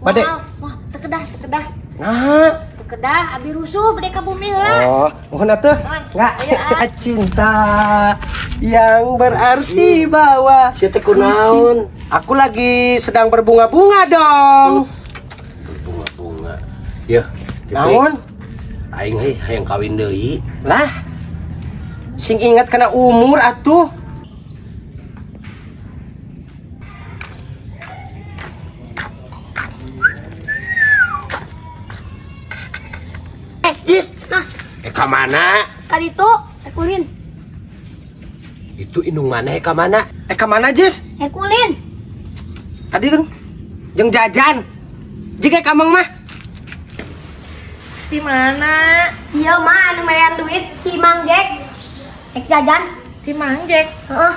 Bade. Wah, teu kedah, teu kedah. Nah, teu kedah abi rusuh bade ka bumi heula. Oh, mohon atuh. Enggak. Cinta yang berarti bahwa sia teh kunaon? Aku lagi sedang berbunga-bunga dong. Berbunga-bunga. Yeuh, naon? Aing heuh hayang kawin deui. Lah. Sing ingat kana umur atuh. Jis. Nah, ka mana? Ka ditu, kulin. Itu indung mana ka mana? Ka mana, Jis? Kulin. Tadi kan jeung jajan. Jika kamang mah. Di mana? Iya, mah anu merean duit si Mang Jack. Ek jajan. Si Mang Jack. Heeh.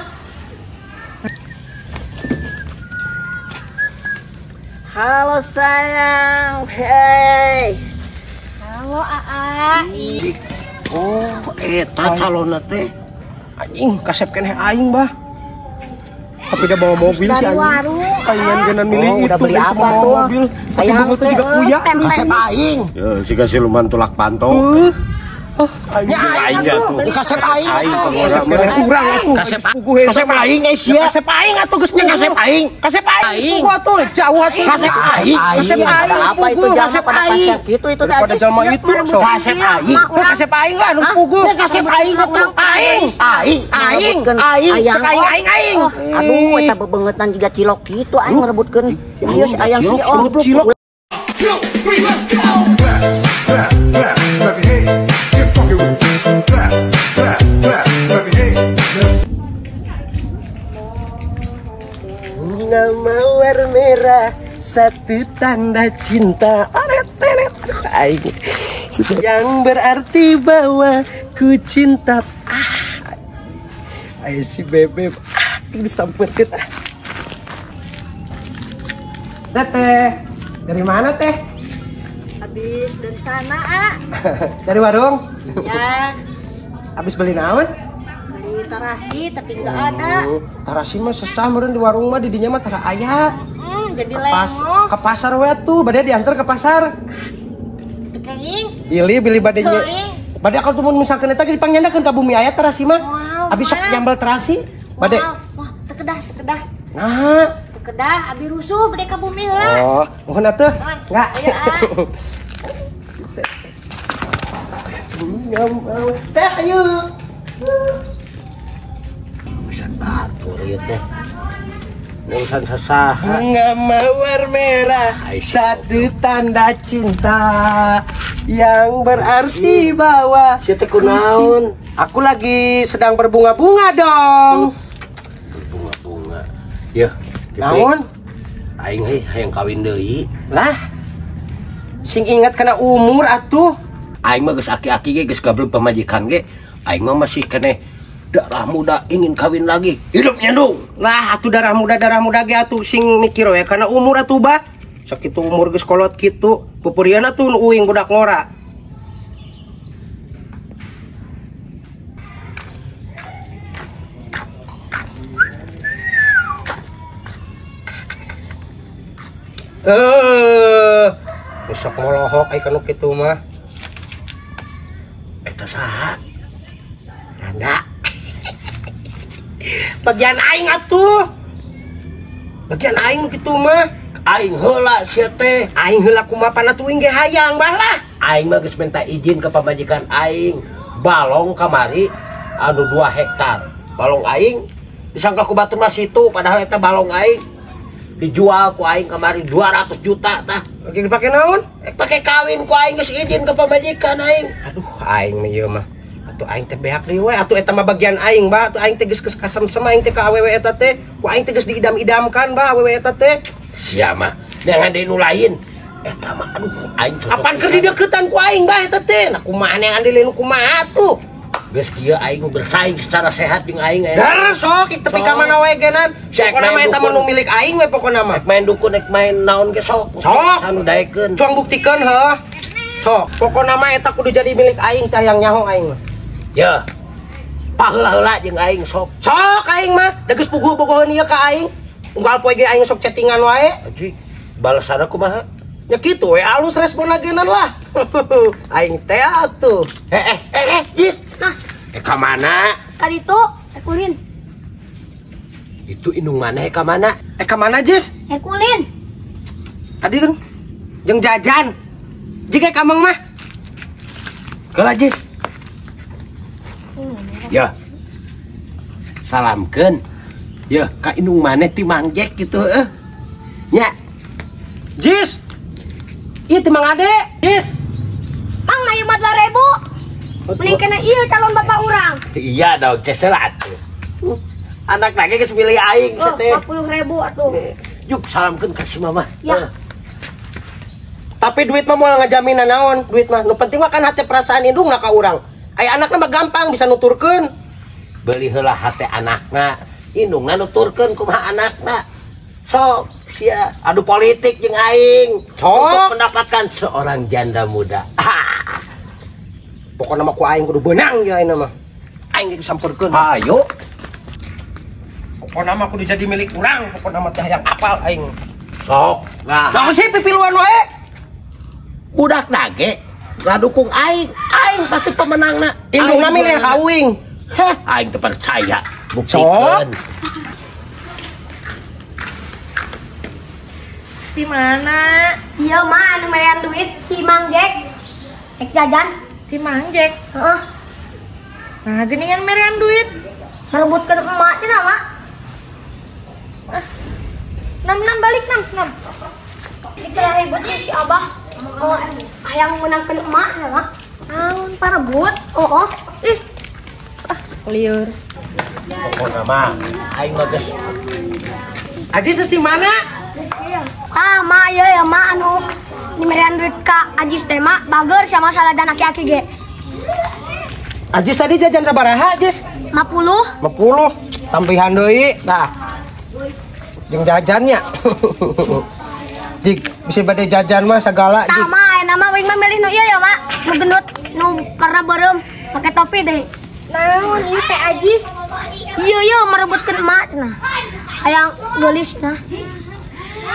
Halo sayang. Hey. Halo Aa. Oh, eta calonna teh. Anjing kasep keneh aing, bah. Tapi udah bawa mobil sih anjing. Kalian genan milih itu. Udah beli apa tuh? Mobil. Tapi mobil tuh juga puya. Kasep aing. Ya, siga siluman tulak panto. Oh, nya aing atuh. Kasep aing atuh. Kasep kurang atuh. Kasep aing geus sia. Kasep aing atuh geus kasep aing. Kasep aing atuh jauh atuh. Kasep aing. Kasep aing. Apa itu kasep aing? Gitu itu pada zaman itu kasep aing. Kasep aing lah nu puguh. Kasep aing atuh. Aing. Aing. Aing. Aing. Cek aing aing aing. Aduh eta bebengetan jiga cilok kitu aing merebutkeun. Ayo si ayang si oh. Cilok. 2, 3, let's go. Clap, clap, clap your hands. Get funky with it. Clap, clap, clap, clap your hands. Bunga mawar merah, satu tanda cinta. Aret, aret, aduh, aing. Yang berarti bahwa ku cinta. Ah, ayo si bebek. Ah, disamperkeun. Ah. Teteh, dari mana teh? Habis dari sana, A. Dari warung? Ya. Habis beli naon? Beli tarasi tapi nggak ada. Tarasi mah sesah meureun di warung mah di dinya mah tara aya. Jadi lengoh. Ke pasar we tuh, bade diantar ke pasar. Teu kenging. Bili bade nya. Bade kalau mun misalkan eta ge dipangnyandakkeun ka bumi aya tarasi mah. Habis sok nyambel terasi. Bade. Wah, teu kedah, teu kedah. Nah, teu kedah abi rusuh bade ka bumi heula. Oh, mohon atuh. Enggak. Ayo, A. Teh ayo. Bisa atur ieu teh. Urusan sasaha. Bunga mawar merah, satu tanda cinta yang berarti bahwa sia teh kunaon? Aku lagi sedang berbunga-bunga dong. Berbunga-bunga. Yeuh, naon? Aing heuh hayang kawin deui. Lah. Sing ingat kana umur atuh. Aing mah geus aki-aki ge geus gablek pamajikan ge. Aing mah masih keneh darah muda ingin kawin lagi. Hidup nyandung. Lah atuh darah muda ge atuh sing mikir we kana umur atuh bah. Sakitu umur geus kolot kitu. Pupurian atuh nu uing budak ngora. Sok molohok ai kanu kitu mah. Eta saha? Randa. Bagian aing atuh. Bagian aing nu kitu mah. Aing heula sia teh. Aing heula kumaha pan atuh uing ge hayang bah lah. Aing mah geus minta izin ke pamajikan aing. Balong kamari anu 2 hektar. Balong aing disangka ku batur mah situ padahal eta balong aing dijual ku aing kamari 200 juta tah. Lagi dipake naon? Pake kawin ku aing geus izin ke pamajikan aing. Aduh aing mah ieu mah. Atuh aing teh beak deui we, atuh eta mah bagian aing bah, atuh aing teh geus kasemsem aing teh ka awewe eta teh. Ku aing teh geus diidam-idamkan bah awewe eta teh. Sia mah, neangan deui nu lain. Eta mah aduh aing cocok. Apan keur dideukeutan ku aing bah eta teh. Nah kumaha neangan deui nu kumaha atuh. Geus kieu aing bersaing secara sehat jeung aing aya. Dar sok tepi ka mana wae genan. Pokona mah eta mah nu milik aing we pokona mah. Main dukun rek main naon ge sok. Sok anu daekeun. Cuang buktikeun heuh. Sok pokona mah eta kudu jadi milik aing tah yang nyaho aing mah. Ya. Paheula-heula jeung aing sok. Sok aing mah da geus puguh-puguheun ieu ka aing. Unggal poe ge aing sok chattingan wae. Anjing. Balasanna kumaha? Ya kitu we alus respon lageunan lah. Aing teh atuh. Jis. Nah, ka mana? Ka ditu, kulin. Itu indung mana ka mana? Ka mana, Jis? Kulin. Tadi kan jeung jajan. Jika kamang mah. Keula, Jis. Ya. Salamkeun. Ya, ka indung maneh ti Mang Jack gitu heuh. Nya. Jis. Ieu ti Mang Ade, Jis. Mang na ieu mah 2000. Mending kena ieu calon bapak urang. Iya dong, cesel atuh. Anak lagi geus milih aing teh. 40.000 atuh. Yuk salamkeun ka si mama. Ya. Tapi duit mah moal ngajamin naon, duit mah. Nu penting mah kan hate perasaan indungna ka urang. Aya anakna mah gampang bisa nuturkeun. Beli heula hate anakna, indungna nuturkeun kumaha anakna. Sok sia adu politik jeung aing untuk mendapatkan seorang janda muda. Pokokna mah ku aing kudu beunang ya ayeuna mah. Aing geus disamperkeun. Ayo. Pokokna mah kudu jadi milik urang, pokokna mah teh hayang apal aing. Sok. Nah, nah sih pipiluan wae. Budak nage ngadukung aing, aing pasti pemenangna. Indungna milih ka uing. Heh, aing teu percaya. Buktikeun. Di mana? Iya mah anu merean duit si Mang Jack. Ek jajan. Si Mang Jack? Heeh. Nah, geningan merean duit. Merebutkeun emak cenah, Mak. Ah. 6 balik 6 6. Dikira ribut si Abah. Oh, hayang menangkeun emak cenah, Mak. Naon parebut? Oh, oh. Ih. Ah, lieur. Pokona mah aing mah geus. Ajis di mana? Ah, ma ieu ya ma anu nimerean duit ka Ajis teh ma bager sama saladan aki-aki ge. Ajis tadi jajan sabaraha, Ajis? 50. 50. Tampihan deui tah. Jeung jajannya. Jik, bisa bade jajan mah sagala, Jik. Tah ma, ayeuna mah wing mah milih nu ieu ya, Ma. Nu gendut, nu warna beureum, make topi deui. Naon ieu teh Ajis? Ieu ieu merebutkeun emak cenah. Hayang geulis nah.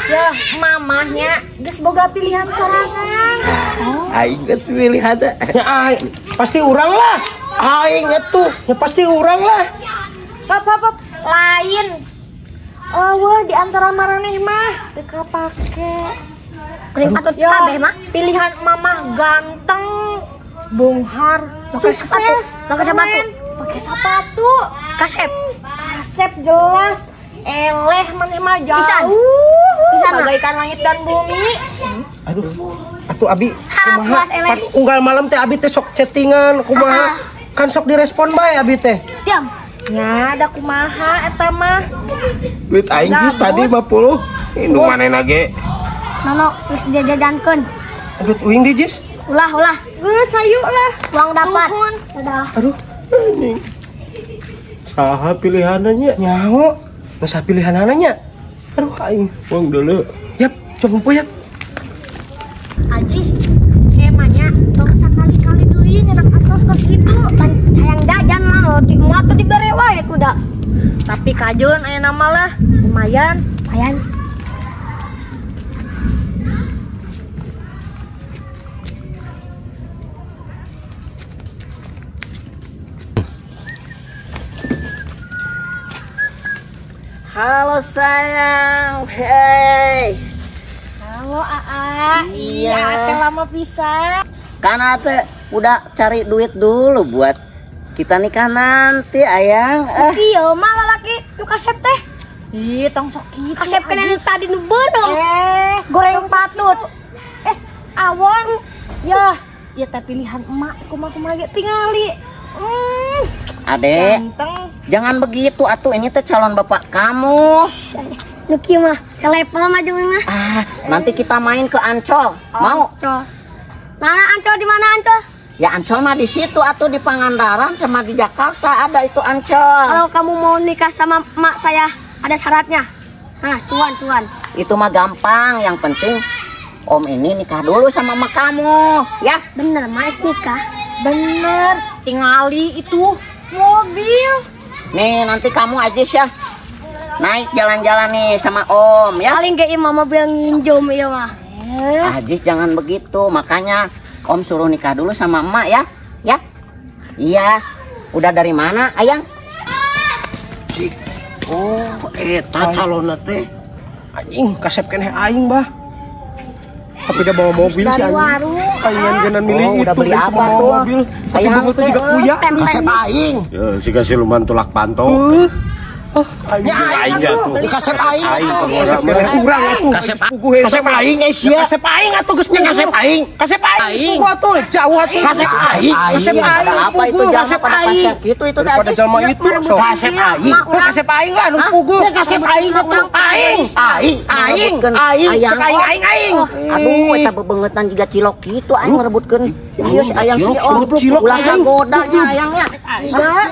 Ya, mamahnya geus boga pilihan sorangan. Oh. Aing geus pilihan. Ya aing, pasti urang lah. Aing atuh, ya pasti urang lah. Pap, pap, pap, lain. Oh, wah di antara maraneh mah teu kapake. Geuning patut kabeh mah. Pilihan mamah ganteng, bonghar, pakai sepatu, pakai sepatu, pakai sepatu, kasep. Kasep jelas. Eleh maneh mah jauh. Pisan bagaikan langit dan bumi. Aduh. Atuh abi kumaha? Pan unggal malam teh abi teh sok chattingan kumaha? Kan sok direspon bae abi teh. Diam. Nya ada kumaha eta mah. Duit aing geus tadi 50. Indung manehna ge. Nono geus dijajankeun. Duit uing di Jis? Ulah, ulah. Geus hayu lah. Uang dapat. Dadah. Aduh. Anjing. Saha pilihanna nya? Nyaho. Masa pilihanana nya? Aduh aing. Uang dulu. Yap, coba yap. Ajis, kemanya tong sakali-kali deui nyenak atos kos kitu. Pan hayang jajan mah roti moal teu dibere wae kuda. Tapi kajeun aya nama lah, lumayan. Lumayan. Halo sayang, hey. Halo Aa, iya. Aa teh lama pisan. Kan Aa teh udah cari duit dulu buat kita nikah nanti, ayang. Iya, mah lalaki nu kasep teh. Ih, tong sok kitu. Kasep kena nu tadi nu beureum. Goreng patut. Awon. Ya, ya teh pilihan emak kumaha-kumaha ge tingali. Adek, jangan begitu atuh, ini teh calon bapak kamu. Nu kieu mah, level mah jeung mah. Ah, nanti kita main ke Ancol. Mau? Ancol. Mana Ancol, di mana Ancol? Ya Ancol mah di situ atuh, di Pangandaran sama di Jakarta ada itu Ancol. Kalau kamu mau nikah sama emak saya, ada syaratnya. Nah, cuan, cuan. Itu mah gampang, yang penting om ini nikah dulu sama emak kamu, ya. Bener, mak nikah. Bener, tingali itu mobil. Nih, nanti kamu aja ya. Naik jalan-jalan nih sama Om ya. Paling kayak imah mobil nginjom iya mah. Ajis jangan begitu, makanya Om suruh nikah dulu sama emak ya. Ya. Iya. Udah dari mana, Ayang? Cik. Oh, eta calonna teh. Anjing kasep keneh aing, Bah. Tapi udah bawa mobil sih anjing. Aing genan milih Oh, udah itu beli beli apa bawa tuh? mobil. Tapi Ayang bunga tuh teh, juga puya. Kasep aing. Ya, siga siluman tulak panto. Aing Ya aing atuh. Kasep aing Aing atuh. pengguna Kasep mah. urang atuh. Kasep Puguh eta. Kasep aing eh sia. Kasep aing atuh geus Nya kasep aing. Kasep aing Aing. puguh atuh jauh atuh. Kasep aing. Kasep Ada aing apa itu puguh jalma kasep pada aing. pasca gitu itu teh Daripada Ajis. jalma itu sok. Kasep aing. Heuh, kasep aing lah nu puguh. Ya kasep aing atuh. Aing. Aing. Aing. Aing. Ayang. Cek aing aing aing. Aduh, eta bebengetan jiga cilok gitu aing ngerebutkeun. Ayo si ayang si Om. Cilok, Ulah aing. kagoda nya ayangnya. Enggak.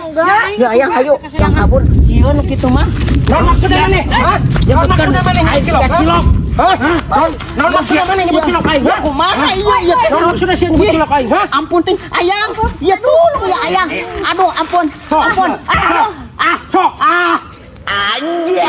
Ya ayang ayo, yang kabur. Sieun kitu mah. Naon maksudna maneh? Hah? Naon maksudna maneh nyebut cilok? Cilok. Hah? Naon maksudna maneh nyebut cilok aing? Hah? Kumaha iya iya. Naon maksudna sieun nyebut cilok aing? Hah? Ampun ting, ayang. Ya tolong ya ayang. Aduh, ampun. Ampun. Ah, ah, Sok. ah. Anjay.